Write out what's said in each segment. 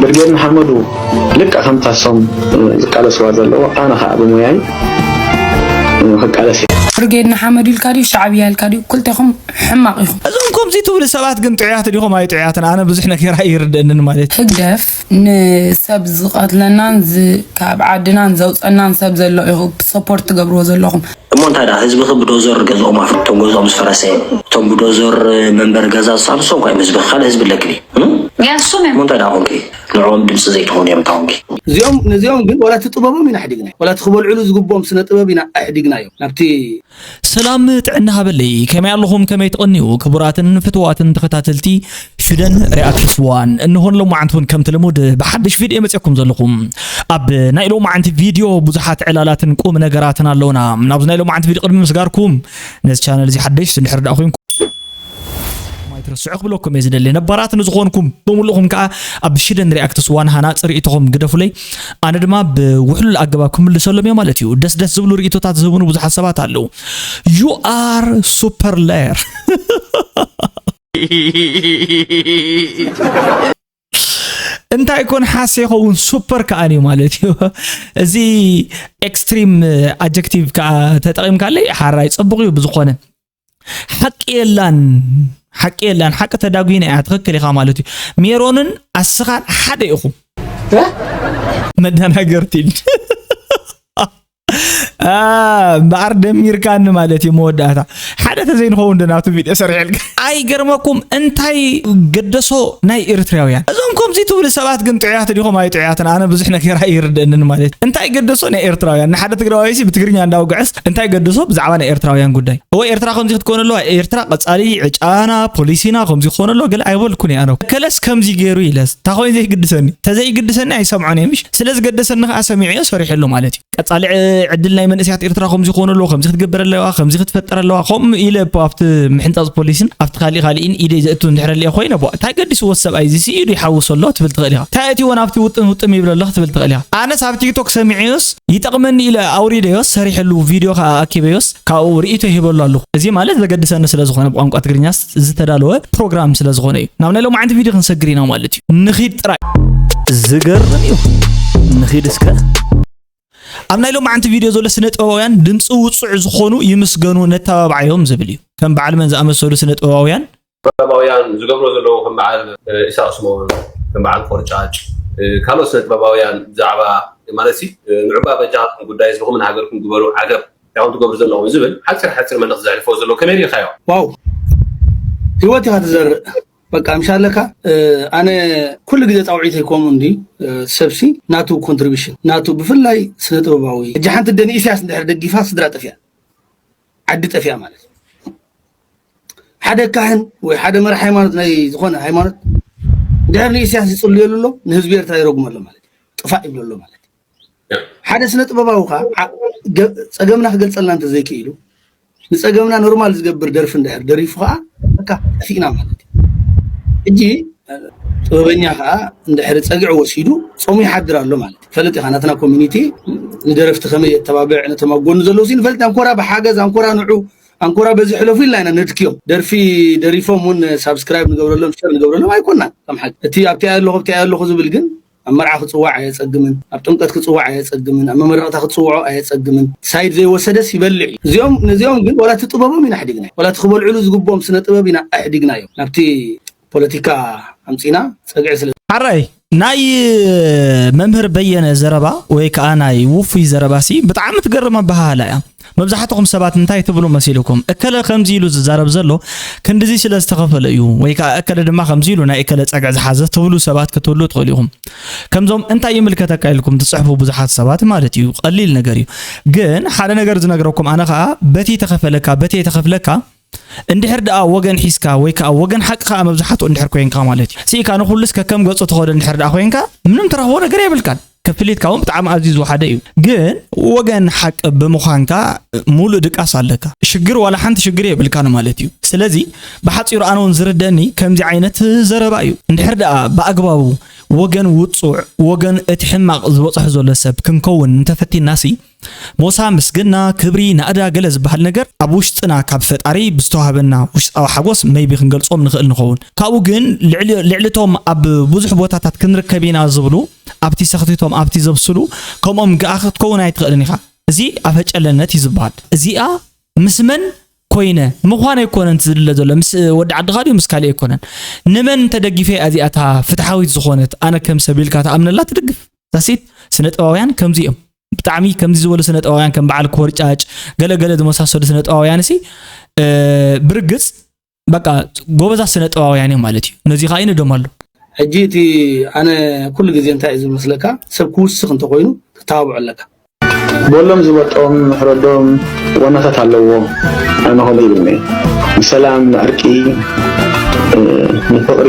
ብርጌድ ንሓመዱ ልክዕ ከምታ እሶም ዝቃለስዋ ዘለዉ ኣነ ከዓ ብሞያይ ክቃለስ እየ። ብርጌድ ንሓመዱ ኢልካ ድዩ ሻዕብያ ኢልካ ድዩ? ክልቴኹም ሕማቕ ኢኹም። እዞም ከምዚ ትብሉ ሰባት ግን ጥዑያት ዲኹም ኣይጥዑያትን? ኣነ ብዙሕ ነገር ኣይርደእንን ማለት እዩ። ህግደፍ ንሰብ ዝቐትለናን ዝ- ካብ ዓድናን ዘውፀናን ሰብ ዘሎ ኢኹ ሰፖርት ትገብርዎ ዘለኹም። እሞ እንታይ ደኣ ህዝብኺ ብዶዘር ገዝኦም ኣፍሪሶም ገዝኦም ዝፈረሰ እቶም ብዶዘር መንበሪ ገዛ ዝሳሉ ንሶም እኳ እዮም ህዝብኺ ካልእ ህዝቢ ኣለኪ ድዩ? እም? ያ እሱም እዮም እሞ እንታይ ደኣ ኮንኪ ንዕኦም ድምፂ ዘይትኾኑ እዮም እንታ ኮንኪ? እዚኦም ነዚኦም ግን ዋላ እቲ ጥበቦም ኢና ኣሕዲግናዮ ዋላ እቲ ክበልዕሉ ዝግብኦም ስነ ጥበብ ኢና ኣሕዲግናዮም ናብቲ ሰላም ጥዕና ሃበለይ ከመይ ኣለኹም ከመይ ትቐንዩ ክቡራትን ፍትዋትን ተኸታተልቲ ሽደን ሪኣክትስ ዋን እንሆን ሎማዓንቲ እውን ከምቲ ልሙድ ብሓድሽ ቪድዮ መፅኩም ዘለኹ ኣብ ናይ ሎማዓንቲ ቪድዮ ብዙሓት ዕላላትን ቁም ነገራትን ኣለውና ናብዚ ናይ ሎማዓንቲ ቪድዮ ቅድሚ ምስጋርኩም ነዚ ቻነል እዚ ሓደሽ እንድሕር ዳኣ ኮይንኩም ማይትረስዑ ክብለኩም እየ ዝደሊ ነባራት ንዝኾንኩም ብምሉእኹም ከዓ ኣብ ሽደን ሪኣክትስ ዋን ሃናፂ ርእይቶኹም ግደፉለይ ኣነ ድማ ብውሕሉል ኣገባብ ክምልሰሎም እየ ማለት እዩ ደስ ደስ ዝብሉ ርእይቶታት ዝህቡኑ ብዙሓት ሰባት ኣለዉ you are super layer እንታይ ኮን ሓስ ይኸውን ሱፐር ከኣን እዩ ማለት እዩ እዚ ኤክስትሪም ኣጀክቲቭ ከዓ ተጠቒምካለይ ሓራይ ፅቡቕ እዩ ብዝኾነ ሓቂ የላን ሓቂ የላን ሓቂ ተዳጉና እያ ትኽክል ኢኻ ማለት እዩ ሜሮንን ኣስኻን ሓደ ኢኹም መደናገርቲ እምበኣር ደሚርካኒ ማለት እዩ መወዳእታ ሓደ ተዘይንኸውን ዶ ናብቲ ቪድዮ ሰሪሐልካ ኣይገርመኩም እንታይ ገደሶ ናይ ኤርትራውያን እዞም ከምዚ ትብሉ ሰባት ግን ጥዑያት ዲኹም ኣይጥዑያትን ኣነ ብዙሕ ነገር ኣይርደእንን ማለት እንታይ ገደሶ ናይ ኤርትራውያን ንሓደ ትግራዋይሲ ብትግርኛ እንዳውግዐስ እንታይ ገደሶ ብዛዕባ ናይ ኤርትራውያን ጉዳይ እወ ኤርትራ ከምዚ ክትኮን ኣለዋ ኤርትራ ቀጻሊ ዕጫና ፖሊሲና ከምዚ ክኾን ኣለዎ ገለ ኣይበልኩን እየ ኣነ ከለስ ከምዚ ገይሩ ኢለስ እንታይ ኮይኑ ዘይግድሰኒ ተዘይግድሰኒ ኣይሰምዖን እየ ምሽ ስለ ዝገደሰኒ ከዓ ሰሚዐዮ ሰሪሐሉ ማለት እዩ ቀጻሊ ዕድል ናይ መንእስያት ኤርትራ ከምዚ ክኾን ኣለዎ ከምዚ ክትግበር ኣለዋ ከምዚ ክትፈጠር ኣለዋ ከምኡ ኢለ ኣብቲ ምሕንጻጽ ፖሊሲን ኣብቲ ካሊእ ካሊእን ኢደይ ዘእቱ እንድሕር ኣለየ ኮይነ ቧ እንታይ ገዲስዎ ሰብኣይ እዚ ኢዱ ይሓውሶ ኣሎ ትብል ትኽእል ኢኻ እንታይ ኣእትይዎ ናብቲ ውጥም ውጥም ይብል ኣሎ ክትብል ትኽእል ኢኻ ኣነስ ኣብ ቲክቶክ ሰሚዐዮስ ይጠቕመኒ ኢለ ኣውሪደዮስ ሰሪሐሉ ቪድዮ ከዓ ኣኪበዮስ ካብኡ ርእይቶ ይህበሉ ኣለኹ እዚ ማለት ዘገድሰኒ ስለ ዝኾነ ብቋንቋ ትግርኛ ዝተዳለወ ፕሮግራም ስለ ዝኾነ እዩ ናብ ናይ ሎማዓንቲ ቪድዮ ክንሰግር ኢና ማለት እዩ ንኺድ ጥራይ ዝገርም እዩ ንኺድ እስከ ኣብ ናይ ሎማዓንቲ ቪድዮ ዘሎ ስነ ጥበባውያን ድምፂ ውፁዕ ዝኾኑ ይምስገኑ ነተባብዓዮም ዝብል እዩ ከም በዓል መን ዝኣመሰሉ ስነ ጥበባውያን ጥበባውያን ዝገብሮ ዘለዉ ከም በዓል ኢሳቅ ስምኦን ከም በዓል ቆርጫጭ ካልኦት ስነ ጥበባውያን ብዛዕባ ማለት ሲ ንዑባ በጃ ጉዳይ ህዝብኹምን ሃገርኩም ግበሩ ዓገብ እንታይ ትገብሩ ዘለኹም ዝብል ሓፂር ሓፂር መልእኽቲ ዘሕልፎ ዘለዉ ከመይ ሪኢኻዮ? ዋው ህይወት ኢኻ ትዘርእ በቃ ምሽ ኣለካ ኣነ ኩሉ ግዜ ፃውዒተይ ከምኡ እንዲ ሰብሲ ናቱ contribution ናቱ ብፍላይ ስነ ጥበባዊ ሕጂ ሓንቲ ደን ኢሳያስ እንድሕር ደጊፋ ስድራ ጠፊያ ዓዲ ጠፊያ ማለት ሓደ ካህን ወይ ሓደ መራሕ ሃይማኖት ናይ ዝኾነ ሃይማኖት እንድሕር ንኢሳያስ ይፅልየሉ ኣሎ ንህዝቢ ኤርትራ ይረጉመ ኣሎ ማለት እዩ ጥፋእ ይብሎ ኣሎ ማለት እዩ ሓደ ስነ ጥበባዊ ካ ፀገምና ክገልፀልና እንተዘይክኢሉ ንፀገምና ኖርማል ዝገብር ደርፊ እንድሕር ደሪፉ ከዓ በቃ ጠፊእና ማለት እዩ ሕጂ ጥበበኛ ከዓ እንድሕር ፀግዒ ወሲዱ ፆሙ ይሓድር ኣሎ ማለት እዩ ፈልጥ ኢካ ናትና ኮሚኒቲ ንደረፍቲ ከመይ የተባብዕ ነቶም ኣብ ጎኑ ዘለዉ ሲ ንፈልጥ ኣንኮራ ብሓገዝ ኣንኮራ ንዑ ኣንኮራ በዚ ሕለፉ ኢልና ኢና ነድክዮም ደርፊ ደሪፎም እውን ሳብስክራይብ ንገብረሎም ሸር ንገብረሎም ኣይኮናን ከም ሓቂ እቲ ኣብቲኣ ኣለኹ ኣብቲኣ ኣለኹ ዝብል ግን ኣብ መርዓ ክፅዋዕ ኣየፀግምን ኣብ ጥምቀት ክፅዋዕ ኣየፀግምን ኣብ መመረቕታ ክትፅውዖ ኣየፀግምን ሳይድ ዘይወሰደስ ይበልዕ እዩ እዚኦም ነዚኦም ግን ዋላ እቲ ጥበቦም ኢና ኣሕዲግናዮ ዋላ እቲ ክበልዕሉ ዝግብኦም ስነ ጥበብ ኢና ኣሕዲግናዮም ናብቲ ፖለቲካ ኣምፂና ፀግዒ ስለ ሓራይ ናይ መምህር በየነ ዘረባ ወይ ከዓ ናይ ውፉይ ዘረባ ሲ ብጣዕሚ ትገርም ኣበሃህላ እያ መብዛሕትኹም ሰባት እንታይ ትብሉ መሲልኩም እከለ ከምዚ ኢሉ ዝዛረብ ዘሎ ክንድዚ ስለ ዝተኸፈለ እዩ ወይ ከዓ እከለ ድማ ከምዚ ኢሉ ናይ እከለ ፀግዒ ዝሓዘ ትብሉ ሰባት ክትህሉ ትኽእሉ ኢኹም ከምዞም እንታይ ይምልከተካ ኢልኩም ትፅሕፉ ብዙሓት ሰባት ማለት እዩ ቀሊል ነገር እዩ ግን ሓደ ነገር ዝነግረኩም ኣነ ከዓ በቲ ተኸፈለካ በቲ የተኸፍለካ እንድሕር ደኣ ወገን ሒዝካ ወይ ከኣ ወገን ሓቂ ከኣ መብዝሓትኡ እንድሕር ኮይንካ ማለት እዩ። ስኢካ ንኹሉስ ከከም ገጹ ትኸዶ እንድሕር ደኣ ኮይንካ ምንም ትረኽቦ ነገር የብልካን። ክፍሊትካ እውን ብጣዕሚ ኣዝዩ ዝወሓደ እዩ። ግን ወገን ሓቂ ብምዃንካ ሙሉእ ድቃስ ኣለካ። ሽግር ዋላ ሓንቲ ሽግር የብልካን ማለት እዩ። ስለዚ ብሓጺሩ ኣነ እውን ዝርደኒ ከምዚ ዓይነት ዘረባ እዩ። እንድሕር ደኣ ብኣግባቡ ወገን ውጹዕ፣ ወገን እቲ ሕማቕ ዝበጽሖ ዘሎ ሰብ ክንከውን እንተፈቲናሲ፣ ሞሳ፣ ምስግና፣ ክብሪ፣ ናእዳ ገለ ዝበሃል ነገር ኣብ ውሽጥና ካብ ፈጣሪ ብዝተዋህበና ውሽጣዊ ሓጎስ maybe ክንገልጾም ንኽእል ንኸውን። ካብኡ ግን ልዕሊ፣ ልዕሊ እቶም ኣብ ብዙሕ ቦታታት ክንርከብ ኢና ዝብሉ፣ ኣብቲ ሰኽቲቶም፣ ኣብቲ ዘብስሉ፣ ከምኦም ገኣ ክትከውን ኣይትኽእልን ኢኻ። እዚ ኣፈጨለነት እዩ ዝበሃል። እዚኣ ምስ መን ኮይነ ምዃን ኣይኮነን ዝድለ ዘሎ፣ ምስ ወዲ ዓድኻ ድዩ ምስ ካልእ ኣይኮነን። ንመን እንተደጊፈ እያ እዚኣ እታ ፍትሓዊት ዝኾነት፣ ኣነ ከም ሰብ ኢልካ ትኣምነላ ትድግፍ። ዛሲት ስነ ጥበባውያን ከምዚ እዮም። ብጣዕሚ ከምዚ ዝበሉ ስነ ጥበባውያን ከም በዓል ኮርጫጭ፣ ገለ ገለ ዝመሳሰሉ ስነ ጥበባውያን ሲ፣ እ፣ ብርግጽ በቃ ጎበዛት ስነ ጥበባውያን እዮም ማለት እዩ። ነዚ ኸኣ ይንደም ኣሎ። ሕጂ እቲ ኣነ ኩሉ ግዜ እንታይ እዩ ዝመስለካ፣ ሰብ ክውስኽ እንተኾይኑ ክተባብዖ ኣለካ። ቦሎም ዝበጦም ሕረዶም ዋናታት ኣለዎ። ኣነ ከምኡ ይብል እየ። ንሰላም፣ ንዕርቂ፣ እ፣ ንፍቕሪ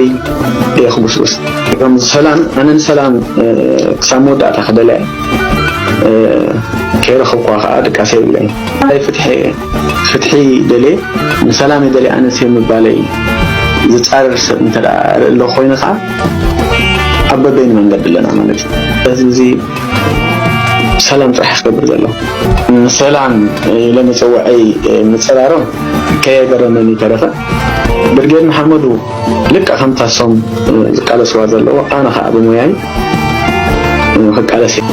እየ ክጉስጉስ። ከም ሰላም፣ ኣነ ንሰላም፣ እ፣ ክሳብ መወዳእታ ክደልያ እየ። እ፣ ከይረኸብኩዋ ከዓ ድቃሰ የብለይን። ናይ ፍትሒ እየ። ፍትሒ ደልየ፣ ንሰላም እየ ደልየ ኣነስ እየ ምባለይ ዝጻረር ሰብ እንተ ደኣ ርኢ ኣለኹ ኮይኑ ከዓ ኣብ በበይኑ መንገዲ ኣለና ማለት እዩ። ስለዚ እዚ ሰላም ጥራሕ ክገብር ዘሎ። ሰላም ኢለ መጸውዐይ ምጽራሮም ከየገረመኒ ተረፈ። ብርጌድ ንሓመዱ ልክዕ ከምታ እሶም ዝቃለስዋ ዘለዉ ኣነ ኸኣ ብሞያይ ክቃለስ እየ።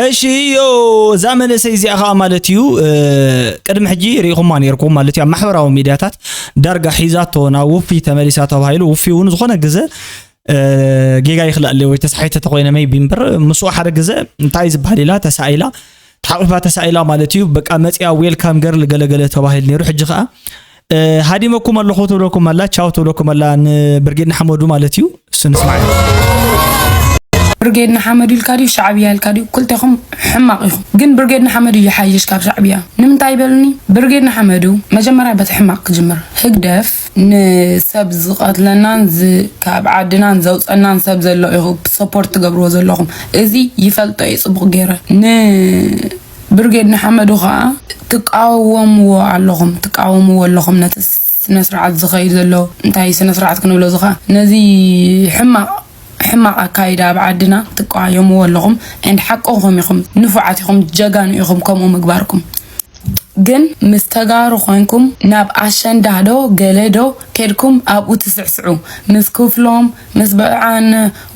እሺ፣ ዮ፣ እዛ መንእሰይ እዚኣ ኸኣ ማለት እዩ፣ እ፣ ቅድሚ ሕጂ ርኢኹማ ነይርኩም ማለት እዩ። ኣብ ማሕበራዊ ሚድያታት ዳርጋ ሒዛቶ ናብ ውፊ ተመሊሳ ተባሂሉ፣ ውፊ እውን ዝኾነ ግዘ፣ እ፣ ጌጋ ይኽላእ ወይ ተሳሒተ ተኾይነ maybe እምበር፣ ምስኡ ሓደ ግዘ እንታይ ዝበሃል ኢላ ተሳኢላ፣ ተሓቑፋ ተሳኢላ ማለት እዩ። በቃ መፂኣ ዌልካም ገርል ገለገለ ተባሂሉ ነይሩ። ሕጂ ኸኣ፣ እ፣ ሃዲመኩም ኣለኹ ትብለኩም ኣላ፣ ቻው ትብለኩም ኣላ ንብርጌድ ንሓመዱ ማለት እዩ። እሱ ንስማዕ። ብርጌድ ንሓመዱ ኢልካ ድዩ ሻዕብያ ኢልካ ድዩ? ክልቴኹም ሕማቕ ኢኹም። ግን ብርጌድ ንሓመዱ ይሓይሽ ካብ ሻዕብያ። ንምንታይ በሉኒ? ብርጌድ ንሓመዱ መጀመርያ በቲ ሕማቕ ክጅምር። ህግደፍ ንሰብ ዝቐትለናን ዝ-፣ ካብ ዓድናን ዘውፀናን ሰብ ዘሎ ኢኹ ሰፖርት ትገብርዎ ዘለኹም። እዚ ይፈልጦ እየ ፅቡቕ ገይረ። ን-፣ ብርጌድ ንሓመዱ ኸዓ ትቃወምዎ ኣለኹም፣ ትቃወምዎ ኣለኹም ነቲ ስነ ስርዓት ዝኸይድ ዘሎ። እንታይ ስነ ስርዓት ክንብሎ እዚ ኸዓ ነዚ ሕማቕ፣ ሕማቕ ኣካይዳ ኣብ ዓድና ትቃወምዎ ኣለኹም። And ሓቅኹም ኢኹም፣ ንፉዓት ኢኹም፣ ጀጋኑ ኢኹም ከምኡ ምግባርኩም። ግን ምስ ተጋሩ ኮይንኩም ናብ ኣሸንዳ ዶ ገለ ዶ ከድኩም ኣብኡ ትስዕስዑ። ምስ ክፍሎም፣ ምስ ብርሃን፣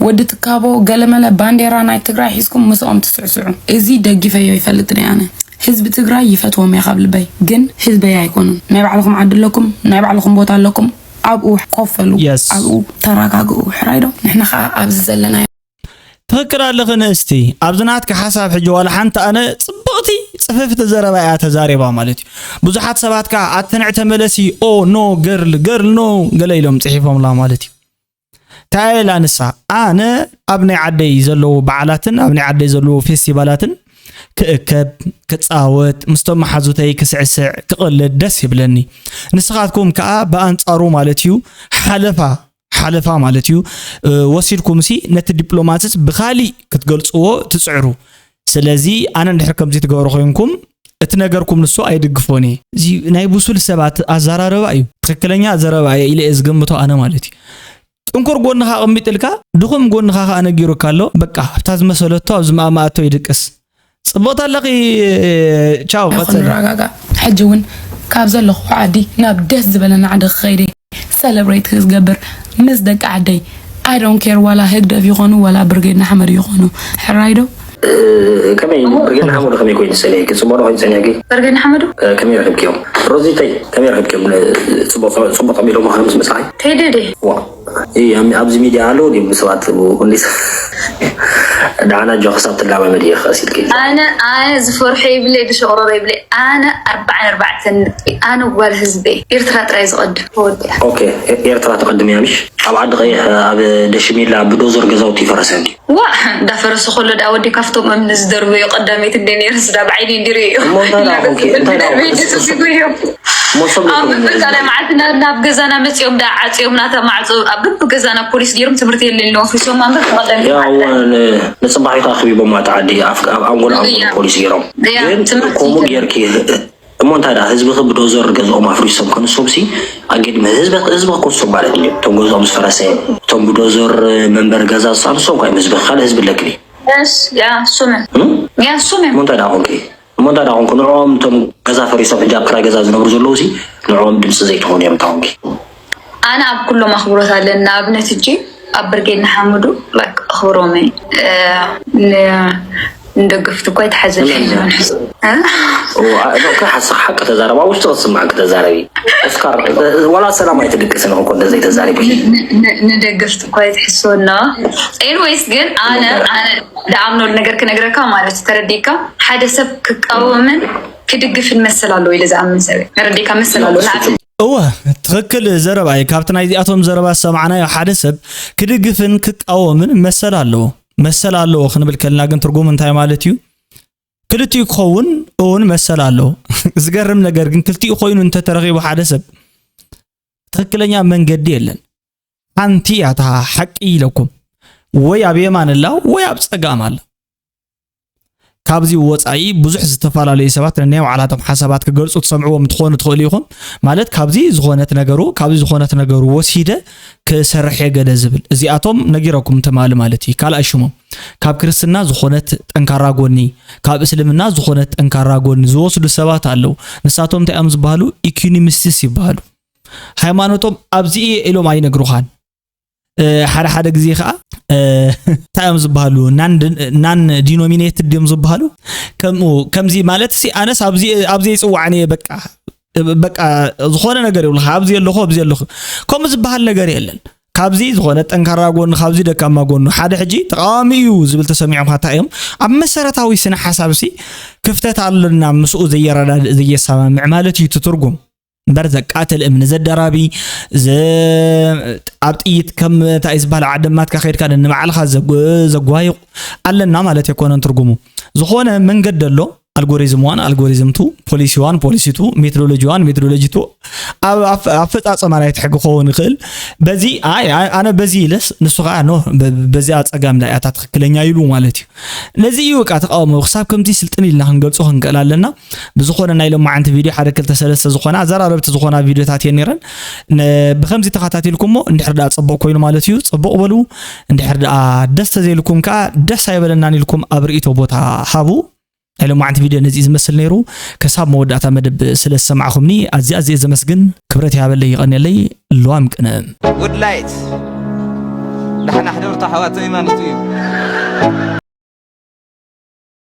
ወዲ ትካቦ፣ ገለመለ ባንዴራ ናይ ትግራይ ሒዝኩም ምስኦም ትስዕስዑ። እዚ ደጊፈዮ ይፈልጥ እየ ኣነ። ህዝቢ ትግራይ ይፈትዎም እየ ካብ ልበይ። ግን ህዝበይ ኣይኮኑን። ናይ ባዕልኹም ዓዲ ኣለኩም፣ ናይ ባዕልኹም ቦታ ኣለኩም። ኣብኡ ኮፍ በሉ። Yes። ኣብኡ ተረጋግኡ። ሕራይ ዶ? ንሕና ኸዓ ኣብዚ ዘለናዮ ትኽክል ኣለኺ ንእስቲ። ኣብዚ ናትኪ ሓሳብ ሕጂ ዋላ ሓንቲ ኣነ ጽብቕቲ ጽፍፍቲ ዘረባ እያ ተዛሪባ ማለት እዩ። ብዙሓት ሰባት ከኣ ኣትንዕ ተመለሲ፣ ኦ ኖ ገርል፣ ገርል ኖ ገለ ኢሎም ጽሒፎምላ ማለት እዩ። እንታይ ኢላ ንሳ? ኣነ ኣብ ናይ ዓደይ ዘለዉ በዓላትን ኣብ ናይ ዓደይ ዘለዉ ፌስቲቫላትን ክእከብ፣ ክጻወት፣ ምስቶም መሓዙተይ ክስዕስዕ፣ ክቕልድ ደስ ይብለኒ። ንስኻትኩም ከኣ ብኣንጻሩ ማለት እዩ ሓለፋ ሓለፋ ማለት እዩ፣ እ፣ ወሲድኩምሲ ነቲ ዲፕሎማሲስ ብኻሊእ ክትገልጽዎ ትጽዕሩ። ስለዚ ኣነ እንድሕር ከምዚ ትገብሩ ኮይንኩም እቲ ነገርኩም ንሱ ኣይድግፎን እየ። እዚ ናይ ብሱል ሰባት ኣዘራርባ እዩ። ትኽክለኛ ዘረባ እየ ኢለ እየ ዝገምቶ ኣነ ማለት እዩ። ጥንኩር ጎንኻ ኣቐሚጥልካ ድኹም ጎንኻ ከኣ ነጊሩካ ኣሎ። በቃ ኣብታ ዝመሰለቶ ኣብ ዝማእማኣቶ ይድቅስ። ጽቡቕቲ ኣለኺ። ቻው፣ ይኹን ቀጽሊ። ረጋጋ። ሕጂ እውን ካብ ዘለኹ ዓዲ ናብ ደስ ዝበለና ዓዲ ክኸይድ እየ። ሰለብሬት ክገብር ምስ ደቂ ዓደይ። I don't care ዋላ ህግደፍ ይኾኑ ዋላ ብርጌድ ንሓመዱ ይኾኑ። ሕራይ ዶ? እ፣ ከመይ ብርጌድ ንሓመዱ ከመይ ኮይኑ ዝጸንሐኪ? ጽቡቕ ዶ ኮይኑ ዝጸንሐኪ? ብርጌድ ንሓመዱ? እ፣ ከመይ ረኺብክዮም? ሮዚተይ፣ ከመይ ረኺብክዮም? እ፣ ጽቡቕ፣ ጽቡቕ ተቐቢሎምኻ ምስ መጻኺ? ቴዲ ድየ? ዋ። እይ፣ ኣም-፣ ኣብዚ ሚድያ ኣለዉ ድዮም ሰባት? እንዴ፣ ደሓን ኣጆኺ ክሳብ ትለማመዲ ኢኺ ቀስ ኢልኪ። ኣነ፣ ኣነ ዝፈርሖ ይብለይ፣ ዝሸቕረሮ ይብለይ። ኣነ ኣርባዓን ኣርባዕተን፣ ኣነ ጓል ህዝበይ። ኤርትራ ጥራይ ዝቐድም ተወዲኣ። ኦኬ፣ ኤ-፣ ኤርትራ ትቐድም እያ ምሽ? ኣብ ዓዲ ቀይሕ፣ ኣብ ደሽሚላ ብዶዘር ገዛውቲ ይፈረሰ እንዲ። ዋ፣ እንዳፈረሰ ከሎ ደኣ ወዲ ካብቶም እምኒ ዝደርበዩ ቀዳመይቲ እንደ ነይርስ ዳ ብዓይኒ እንዲ ርእዮ። እሞ እንታይ ደኣ ኮንኪ? እንታይ ደኣ ኮንኪ? ደርበይ ደስ ዝብሉ እዮም። እሞ ሰብ ኣብ ዘይኮነ ምፍቃር ህዝቢ። መዓልቲ ናብ፣ ናብ ገዛና መጺኦም ደኣ ዓጽዮምና፣ እታ ማዕጾ ኣብ በብገዛና ፖሊስ ገይሮም፣ ትምህርቲ የለን ኢሎም ኣፍሪሶም፣ ኣብ በብቐዳም ያው ን-፣ ንጽባሒቱ ኣኽቢቦም ኣታ ዓዲ ኣፍ-፣ ኣብ ኣንጎል ኣንጎል እያ። ፖሊስ ገይሮም። እያ፣ ግን ትምህርቲ ከምኡ ይገርም። ጌርኪ እሞ እንታይ ደኣ ህዝቢ ብዶዘር ገዝኦም ኣፍሪሶም ከንሶም ሲ ኣገድሚ ህዝቢ፣ ህዝቢ ክኮሶም ማለት እዩ። እቶም ገዝኦም ዝፈረሰ፣ እቶም ብዶዘር መንበሪ ገዛ ዝሳንሶም እኳ እዮም ህዝቢ፣ ካልእ ህዝቢ ኣለክን እዩ። እስ፣ ያ፣ ሱመ። እም? ያ፣ ሱመ። እሞ እንታይ ደኣ ኮንኪ? እሞ እንታይ ደኣ ኮንኩ? ንዕኦም እቶም ገዛ ፈሪሶም ሕጂ ኣብ ክራይ ገዛ ዝነብሩ ዘለዉ ሲ ንዕኦም ድምፂ ዘይትኾኑ እዮም እንታይ ኮንኪ? ኣነ ኣብ ኩሎም ኣኽብሮት ኣለኒ። ንኣብነት ሕጂ ኣብ ብርጌድ ንሓመዱ፣ ላይክ፣ ኣኽብሮም እየ። እ፣ ን-፣ ንደገፍቲ እኳ ኣይተሓዘልኩ። እ? ኦ፣ አ-፣ ዶ-፣ ከ ሓስ-፣ ሓቂ ተዛረብ፣ ኣብ ውሽጢ ክትስማዕ ክተዛረቢ። እስካር፣ እ፣ ዋላ ሰላም ኣይትድቅስን እኮ እንደዘይ ተዛሪብኪ። ን-፣ ን-፣ ንደገፍቲ እኳ ኣይትሕስወና። ኤኒዌይስ ግን ኣነ፣ ኣነ ዝኣምነሉ ነገር ክነግረካ ማለት እዩ፣ ተረዲእካ? ሓደ ሰብ ክቃወምን ክድግፍን መሰል ኣለዎ ኢለ ዝኣምን ሰብ እየ። ተረዲእካ? መሰል ኣለዎ። ንኣብነት እወ፣ ትኽክል ዘረባ እዩ። ካብቲ ናይዚኣቶም ዘረባ ዝሰማዕናዮ ሓደ ሰብ ክድግፍን ክቃወምን መሰል ኣለዎ። መሰል ኣለዎ ክንብል ከለና ግን ትርጉሙ እንታይ ማለት እዩ? ክልቲኡ ክኸውን እውን መሰል ኣለዎ። ዝገርም ነገር ግን ክልቲኡ ኮይኑ እንተተረኺቡ ሓደ ሰብ ትኽክለኛ መንገዲ የለን። ሓንቲ እያ እታ ሓቂ ኢለኩም። ወይ ኣብ የማን ኣላ ወይ ኣብ ጸጋም ኣላ። ካብዚ ወጻኢ ብዙሕ ዝተፈላለዩ ሰባት ነናይ ባዕላቶም ሓሳባት ክገልጹ ትሰምዕዎም ትኾኑ ትኽእሉ ኢኹም። ማለት ካብዚ ዝኾነት ነገሩ፣ ካብዚ ዝኾነት ነገሩ ወሲደ ክሰርሕ እየ ገለ ዝብል። እዚኣቶም ነጊረኩም ትማሊ ማለት እዩ። ካልኣይ ሽሞም ካብ ክርስትና ዝኾነት ጠንካራ ጎኒ፣ ካብ እስልምና ዝኾነት ጠንካራ ጎኒ ዝወስዱ ሰባት ኣለዉ። ንሳቶም እንታይ እዮም ዝበሃሉ? ኢኩኒሚስቲስ ይበሃሉ። ሃይማኖቶም ኣብዚ እየ ኢሎም ኣይነግሩኻን። እ፣ ሓደ ሓደ ግዜ ኸዓ፣ እ፣ እንታይ እዮም ዝበሃሉ? ናን ድ-፣ ናን ዲኖሚኔትድ እዮም ዝበሃሉ። ከምኡ፣ ከምዚ ማለት ሲ፣ ኣነስ ኣብዚ፣ ኣብዚ ይጽዋዕን እየ፣ በቃ፣ በቃ፣ ዝኾነ ነገር ይብሉኻ፣ ኣብዚ ኣለኹ፣ ኣብዚ ኣለኹ። ከምኡ ዝበሃል ነገር የለን። ካብዚ ዝኾነ ጠንካራ ጎኑ፣ ካብዚ ደካማ ጎኑ። ሓደ ሕጂ ተቃዋሚ እዩ ዝብል ተሰሚዖም፣ ካታ እዮም ኣብ መሰረታዊ ስነ ሓሳብ ሲ ክፍተት ኣለና፣ ምስኡ ዘየረዳድእ፣ ዘየሰማምዕ ማለት እዩ እቲ ትርጉም። እምበር ዘቃትል፣ እምኒ ዘደራቢ፣ ዘ-፣ ኣብ ጥይት ከም እንታይ ዝበሃል ዓደማትካ ከይድካ ነንባዕልኻ ዘጉ-፣ ዘጓይቑ ኣለና ማለት ኣይኮነን ትርጉሙ። ዝኾነ መንገዲ ኣሎ፣ ኣልጎሪዝም ዋን፣ ኣልጎሪዝም ቱ፣ ፖሊሲ ዋን፣ ፖሊሲ ቱ፣ ሜቶዶሎጂ ዋን፣ ሜቶዶሎጂ ቱ፣ ኣብ ኣፍ-፣ ኣፈጻጸማ ናይቲ ሕጊ ክኸውን ይኽእል። በዚ፣ ኣይ፣ ኣይ፣ ኣነ በዚ ኢለስ፣ ንሱ ኸኣ፣ ኖ፣ በ-፣ በዚኣ ጸጋም እያ እታ ትኽክለኛ ኢሉ ማለት እዩ። ነዚ እዩ በቃ ተቃውሞ። ክሳብ ከምዚ ስልጥን ኢልና ክንገልጾ ክንክእል ኣለና። ብዝኾነ ናይ ሎማዓንቲ ቪድዮ ሓደ ክልተ ሰለስተ ዝኾና ኣዘራረብቲ ዝኾና ቪድዮታት እየን ነይረን። ነ-፣ ብኸምዚ ተኸታቲልኩሞ እንድሕር ደኣ ጽቡቕ ኮይኑ ማለት እዩ፣ ጽቡቕ በሉ። እንድሕር ደኣ ደስ ተዘይልኩም ከኣ ደስ ኣይበለናን ኢልኩም ኣብ ርእይቶ ቦታ ሃቡ። ናይ ሎማዓንቲ ቪድዮ ነዚ ዝመስል ነይሩ። ክሳብ መወዳእታ መደብ ስለ ዝሰማዕኹምኒ ኣዝየ ኣዝየ ዘመስግን። ክብረት ይሃበለይ፣ ይቐንየለይ። ልዋም ቅነ። ጉድ ላይት። ዳሕና ሕደርቱ ኣሕዋተይ ማለት እዩ።